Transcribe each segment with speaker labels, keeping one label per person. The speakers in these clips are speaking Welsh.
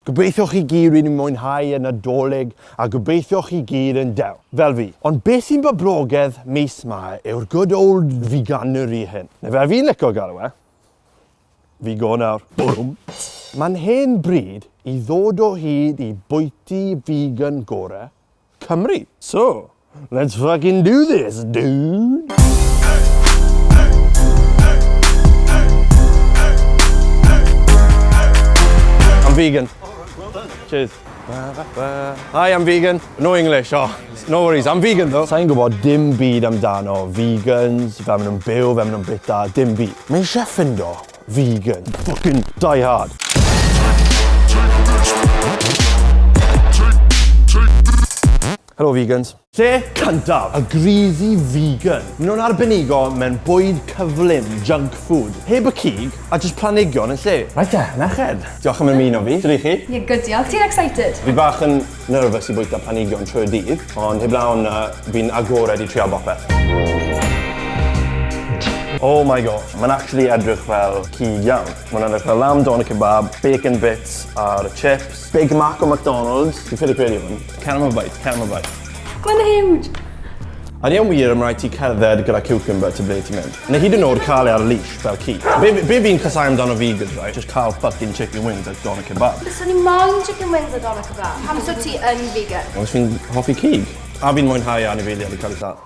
Speaker 1: Gobeithio chi gyd wedi mwynhau y Nadolig a gobeithio chi gyd yn dew, fel fi. Ond beth sy'n boblogaidd mis 'ma yw'r good old veganery hyn. Neu fel fi'n licio galw e, fi go nawr. Bwrwm. Mae'n hen bryd i ddod o hyd i bwyty vegan gore Cymru. So, let's fucking do this, dude! I'm vegan. Cheers. Hi, I'm vegan. No English, oh, no worries, I'm vegan though. Sa'n gwybod dim byd amdano vegans, fel maen nhw'n byw, fel maen nhw'n bita, dim byd. Mae'n eisiau ffindo vegan. Fucking die hard. Helo vegans. Lle cyntaf, y Greasy Vegan. Maen nhw'n arbenigo mewn bwyd cyflym, junk food. Heb y cig, a jyst planigion yn lle. Reit te, merched. Diolch am ymuno fi. Sut 'y chi?
Speaker 2: Ie, good diolch. Ti'n excited?
Speaker 1: Fi bach yn nervous i bwyta planigion trwy'r dydd, ond heblaw 'na, fi'n agored i trial bopeth. Oh my gosh, mae'n actually edrych fel cig iawn. Mae'n edrych fel lamb doner kebab, bacon bits ar y chips, Big Mac o McDonald's. Fi'n ffili credu hwn. Cer am y bite, cer am y bite.
Speaker 2: Mae'n huge!
Speaker 1: A ni yn wir, mae rhaid ti cerdded gyda cucumber to ble ti'n mynd. Neu hyd yn oed cael e ar leash fel ci. Be, be fi'n casau amdano vegans, right? Just cael fucking chicken wings a doner kebab.
Speaker 2: Byswn i moyn chicken wings a doner kebab. Pam so ti yn vegan?
Speaker 1: Os fi'n hoffi cig. A fi'n mwynhau anifeiliaid yn cael eu lladd.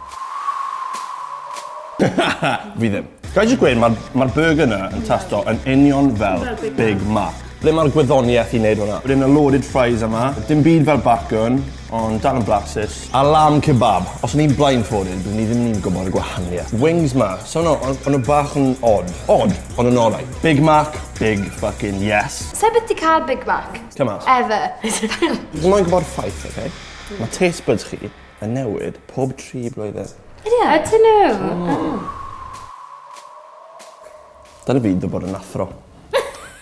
Speaker 1: Fi ddim. Ga i jyst gweud, mae'r ma burger yna yn tasto yn union fel Big Mac. Ble mae'r gwyddoniaeth i wneud hwnna? Wedyn y loaded fries yma. Dim byd fel bacon, ond dal yn blasus. A lamb kebab. Os o'n i'n blindfolded, byddwn i ddim yn gwybod y gwahaniaeth. Wings ma, so no, o'n nhw bach yn odd. Odd, ond yn alright. Big Mac, big fucking yes.
Speaker 2: Sa byth 'di cael Big Mac?
Speaker 1: Come on.
Speaker 2: Ever.
Speaker 1: Fi moyn gwybod ffaith, okay? Mae taste buds chi yn newid pob 3 blwyddyn.
Speaker 2: Ydy e?
Speaker 3: Ydyn nhw?
Speaker 1: Dyna fi dy bod yn athro.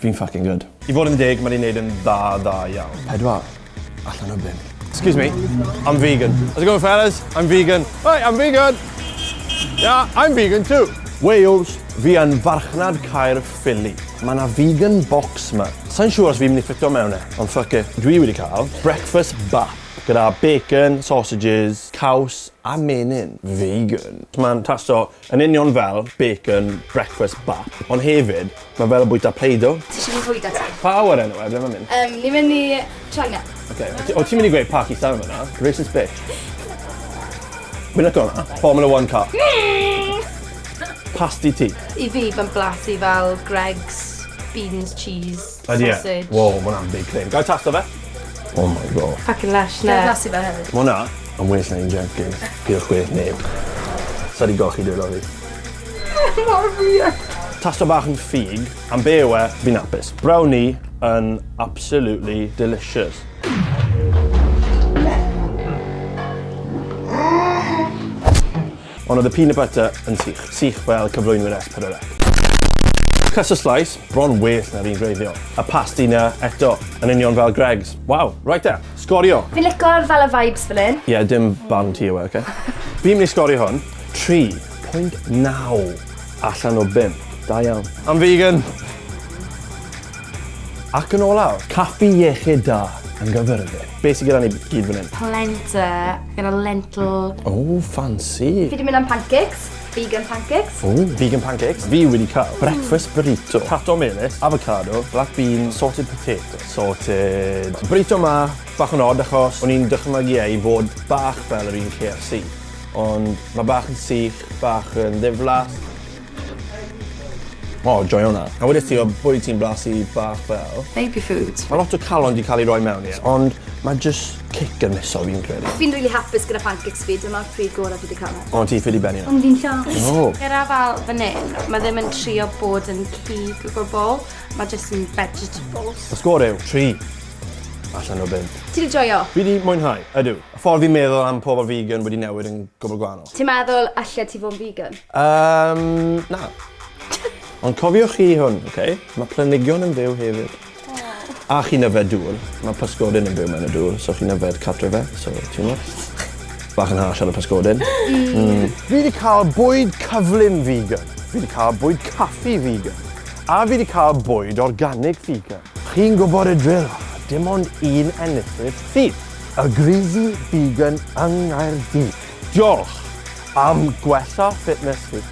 Speaker 1: Fi'n fucking good. I fod yn deg, mae 'di neud yn dda, dda iawn. 4 allan o 5. Excuse me, I'm vegan. How's it going, fellas? I'm vegan. Hey, I'm vegan! Yeah, I'm vegan too. Wales, fi yn farchnad Caerffili. Mae 'na vegan box 'ma. Sai'n siŵr os fi'n mynd i ffito mewn e, ond fuck it. Dwi wedi cael breakfast bap gyda bacon, sausages, caws a menyn. Vegan. Mae'n tasto yn union fel bacon breakfast bap, ond hefyd mae fel bwyta Play-Doh.
Speaker 2: Ti eisiau fi fwyta ti?
Speaker 1: Pa awyren yw e? Ble mae'n mynd?
Speaker 2: Ni'n mynd i China.
Speaker 1: Oce. O ti'n mynd i gweud Pakistan fan'na? Racist bitch. Fi'n lico hwnna. Formula One car. Pasty tea.
Speaker 3: I fi, mae'n blasu fel Greggs beans, cheese,
Speaker 1: Ydy e?
Speaker 3: sausage.
Speaker 1: Wow, ma' hwnna'n big claim. Ga i tasto fe? Oh my god.
Speaker 3: Fucking lush, ne?
Speaker 2: Ga i blasu fe hefyd?
Speaker 1: Ma' hwnna yn well na un Jenkins. Pidwch gweud neb. Sa di golchi dwylo fi.
Speaker 2: Mor weird.
Speaker 1: Tasto bach yn ffug, am be yw e, fi'n hapus. Brownie yn absolutely delicious. Ond oedd y peanut butter yn sych. Sych fel cyflwynwyr S4C. Custard slice, bron well na'r un gwreiddiol. Y pasty 'na eto, yn union fel Greggs. Waw, right te, sgorio!
Speaker 2: Fi'n lico'r fel y vibes fel hyn.
Speaker 1: Ie, dim barn ti yw e, oce? Fi'n mynd i sgorio hwn 3.9 allan o 5. Da iawn. I'm vegan! Ac yn olaf, caffi iechyd da yn Gaerfyrddin. Be sy gyda ni gyd fan hyn?
Speaker 3: Polenta gyda lentil.
Speaker 1: O, ffansi.
Speaker 2: Fi 'di mynd am pancakes, vegan pancakes.
Speaker 1: O, vegan pancakes. Fi wedi cael breakfast burrito. Tato melys, avocado, black bean, salted potato. Sorted. Burrito 'ma, bach yn od achos o'n i'n dychmygu e i fod bach fel yr un KFC. Ond ma' bach yn sych, bach yn ddiflas. O, joio hwnna. A wedest ti o bwyd ti'n blasu bach fel?
Speaker 3: Baby food.
Speaker 1: Mae lot o calon 'di cael ei roi mewn i e, ond mae jyst cic yn miso fi'n credu.
Speaker 2: Fi'n rili hapus gyda pancakes fi, dyma'r pryd gorau fi 'di cael.
Speaker 1: O, ti ffili benni
Speaker 2: Ond fi'n llath.
Speaker 1: O.
Speaker 3: Gyda fel fan hyn, mae ddim yn trio bod yn cig o gwbl, mae jyst yn vegetables.
Speaker 1: Y sgôr yw 3 allan o 5.
Speaker 2: Ti 'di joio?
Speaker 1: Fi 'di mwynhau, ydw. Y ffordd fi'n meddwl am pobl vegan wedi newid yn gwbl gwahanol.
Speaker 2: Ti'n meddwl allet ti fod yn vegan?
Speaker 1: Um, na. Ond cofiwch chi hwn, oce? Okay? Mae planhigion yn fyw hefyd. A chi'n yfed dŵr. Mae pysgodyn yn byw mewn y dŵr, so chi'n yfed cartre fe, so ti'n gwybod? Bach yn harsh ar y pysgodyn. Fi wedi cael bwyd cyflym vegan. Fi wedi cael bwyd caffi vegan. A fi wedi cael bwyd organic vegan. Chi'n gwybod y drill. dim ond un enillydd sydd. Y Greasy Vegan yng Nghaerdydd. Diolch am gwella fitness fi.